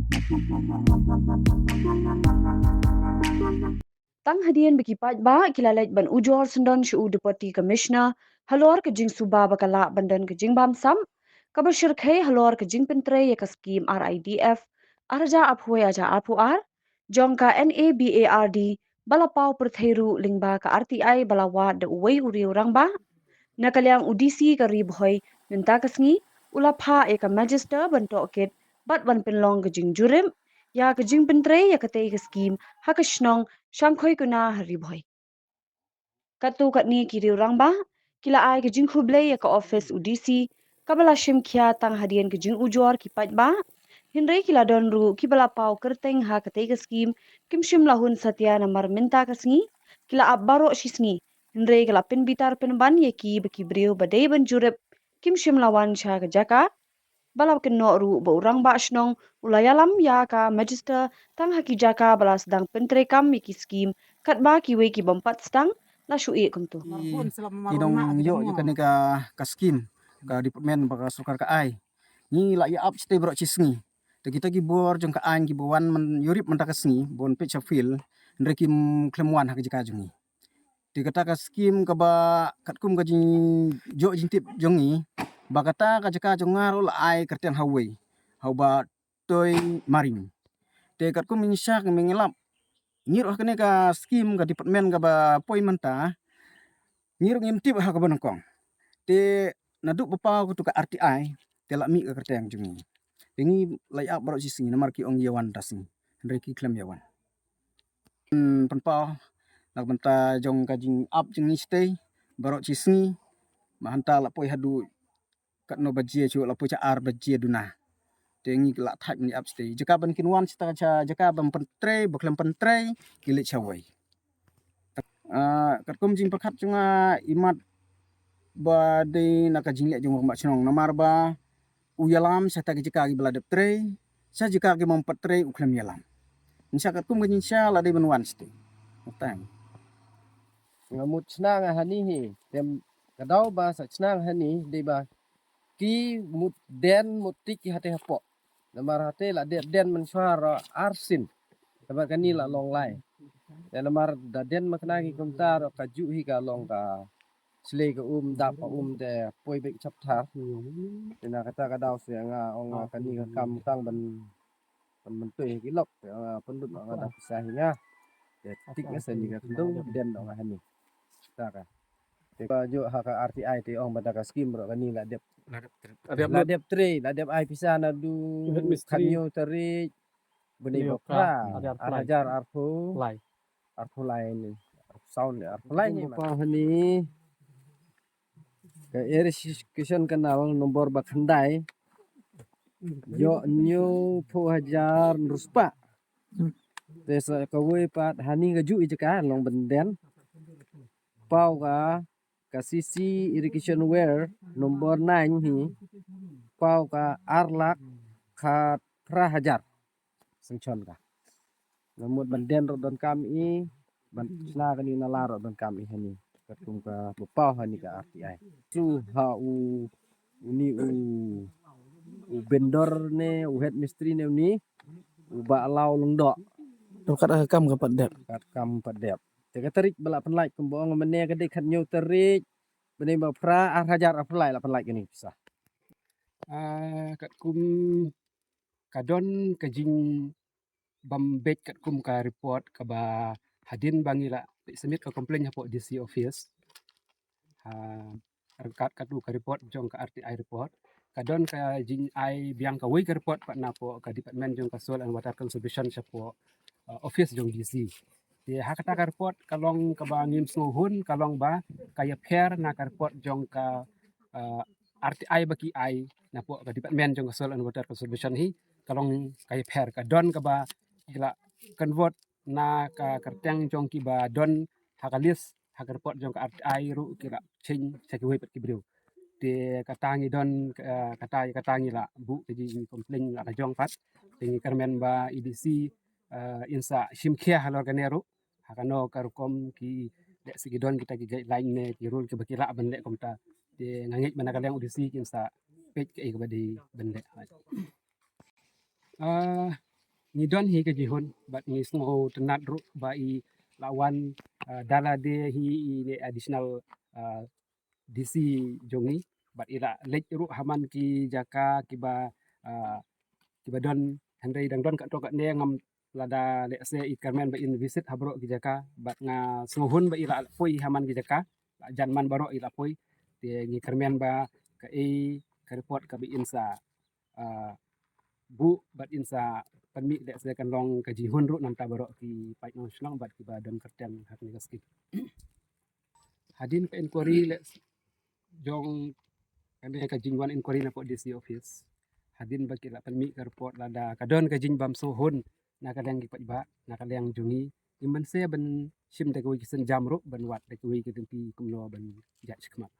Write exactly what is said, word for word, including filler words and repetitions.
Tang hadien ba ki paidbah ki la leit ban ujor syndon sha u Deputy Commissioner halor ka jingsuba ba ka lah ban don ka jingbam sam kaba shyrkhei halor ka jingpyntrei ïa ka skim R I D F ar hajar arphew wei ar hajar arphew ar jong ka N A B A R D, ba la paw pyrthei ruh lyngba ka R T I ba la wad da uwei u riew rangbah. Na ka liang u D C ka Ri Bhoi mynta ka sngi u la phah ïa ka Magister ban tohkit bad ban pynlong ka jingjurip ïa ka jingpyntrei ïa katei ka skim ha ka shnong Shangkhoikona ha Ri Bhoi. Katto katne ki riew rangbah ki la ai ka jingkhublei ïa ka office u D C kaba la shim khia tang hadien ka jingujor ki paidbah. Hynrei ki la don ruh kiba la paw kyrteng ha katei ka skim kim shym la hun satia namar mynta ka sngi ki la ap baroh shi sngi. Hynrei ka la pynbitar pynban ïa ki ba ki briew ba dei ban jurip kim shym la wan sha ka jaka. Ba la kynnoh ruh ba u rangbah shnong u la ïalam ïa ka Magister tang ha ki jaka ba la sdang pyntreikam ïa ki skim katba kiwei ki bym pat sdang la shu ïeh kumto. Ki nongïoh ïa kane ka, ka skim ka department ba ka sorkar ka ai. Ngi la ïa ap shatei baroh shi sngi. Te kita ki bor jong ka aiñ kiba wan man ïurip mynta ka sngi ban peit sha field, hynrei kim khlem wan ha ka jaka jong ngi. Te kata ka skim kaba katkum ka jingïoh jingtip jong ngi ba kata ka jaka jong nga ruh la ai kyrteng ha uwei, ha u Bah Toi Maring. Te katkum ngi sha ka, ngi lap, ngi ruh ha kane ka skim ka department kaba poi mynta, ngi ruh ngim tip ha kaba nyngkong. Te naduh ba paw katu ka R T I te la mih ka kyrteng jong ngi. Te ngi la ïa ap baroh shi sngi namar ki ong ïa wan da sngi, hynrei ki khlem ïa wan. Hmm, pynpaw na ka bynta jong ka jingap jong ngi shatei baroh shi sngi. Ba hangta la poi haduh katno baje, shu la poi sha ar baje duna. Te ngi la thait ngi ap shatei. Jaka ban kin wan shatei, jaka ban pyntrei, ba khlem pyntrei, ki leit sha uwei. Ah, katkum jingpyrkhat jong nga, imat ba dei na ka jingleh jong u rangbah shnong namar ba u ïalam sha kita ki jaka kiba la dep trei, sha jaka kiba ym pat trei u khlem ïalam. Ngi sha katkum ka jingsha la dei ban wan shatei. Tang. Nga mut shna nga hani hi, te ka daw ba sa shna nga hani dei ba ki mut den mut tik ki hatei hapoh. Namar hatei la dep den mynshuwa ruh arsien. Te bad kane la long lai. Te namar da den ma kane ki kumta ruh kajuh hi ka long ka shlei ka um, dap ka um te poi beit chapthar. Te na kata ka daw sha nga ong kane ka kam tang ban, ban myntoi ha ki lok. Te nga pynlut nga da pisa hi nga. Te tik nga sa ni ka kyndu den ong hani. Ta ka. Te ka juh ha ka R T I te ong ba da ka skim ruh kane la dep. La dep trei, la dep ai pisa naduh khathynñiew tarik bnai ba phra, ar hajar arphew lai. Arphew lai ni. Arphew saw ni, arphew lai ni. Ka irrigation canal nombor ba khyndai. Ïoh hynñiewphew hajar hynriewspah. Te sa kawei pat hani kajuh i jaka long ban den. Paw ka, ka C C irrigation well nombor nine hi. Paw ka ar lak khatphra hajar. Sanction ka. Namut ban den ruh donkam i, ban shna kane na la ruh donkam i hani. Katkum ka ba paw hani ka R T I. Shu ha u, uni u, u vendor ne, u head mistri ne uni, u Bah Law Lyngdoh. Ruh kat ka kam ka pat dep. Kat kam pat dep. Te ka tarik ba la pynlait kumba ong mynne ka dei khathynñiew tarik bnai ba phra, ar hajar arphew lai la pynlait kane ka pisa. Ah, katkum ka don ka jing bym beit katkum ka report kaba hadien ba ngi la submit ka complaint hapoh D C office. Ha, ryngkat katu ka report jong ka R T I report, ka don ka jingai biang kawei ka report pat napoh ka department jong ka Soil and Water Conservation shapoh, uh, office jong D C. Te ha kata ka report ka long kaba ngim sngewhun, ka long ba ka ïapher na ka report jong ka, uh, R T I ba ki ai napoh ka department jong ka Soil and Water Conservation hi, ka long ka ïapher, ka don kaba ki la convert na ka kyrteng jong kiba don ha ka list ha ka report jong ka R T I ruh ki la change sha kiwei pat ki briew. Te kata ngi don, eh, kata, kata ngi la buh ka jingcomplain la ka jong pat. Te ngi kyrmen ba i D C, eh, in sa shim khia halor kane ruh. Ha kano ka rukom ki leh, sa ki don kita ki guideline ne ki rule kiba ki lah ban leh kumta. Te nga ngeit ba na ka liang u D C kin sa peit kaei kaba dei ban leh. Ah, Ngi don hi ka jingïahun bad ngi sngewtynnad ruh ba i la wan, ah, da lade hi i ne additional, ah, D C jong ngi bad i la leit ruh ha man ki jaka kiba, ah, kiba don, hynrei dang don katto katne ngam, lada lehse i kyrmen ba in visit ha baroh ki jaka bad nga sngewhun ba i la poi ha man ki jaka, la jan man baroh i la poi. Te ngi kyrmen ba kaei ka report kaba in sa, ah, buh bad in sa pynmih lehse kan long ka jingïahun ruh na ka bynta baroh ki paid nongshong shnong bad kiba don kyrteng ha kane ka skim. Hadien ka inquiry leh jong kane ka jingwan inquiry na pdeng D C office, hadien ba ki la pynmih ka report, lada ka don ka jingbym sngewhun na ka liang ki paidbah, na ka liang jong ngi, ngim banse ban shim da kawei ki sienjam ruh ban wad da kawei ka lynti kumno ban jia shakhmat.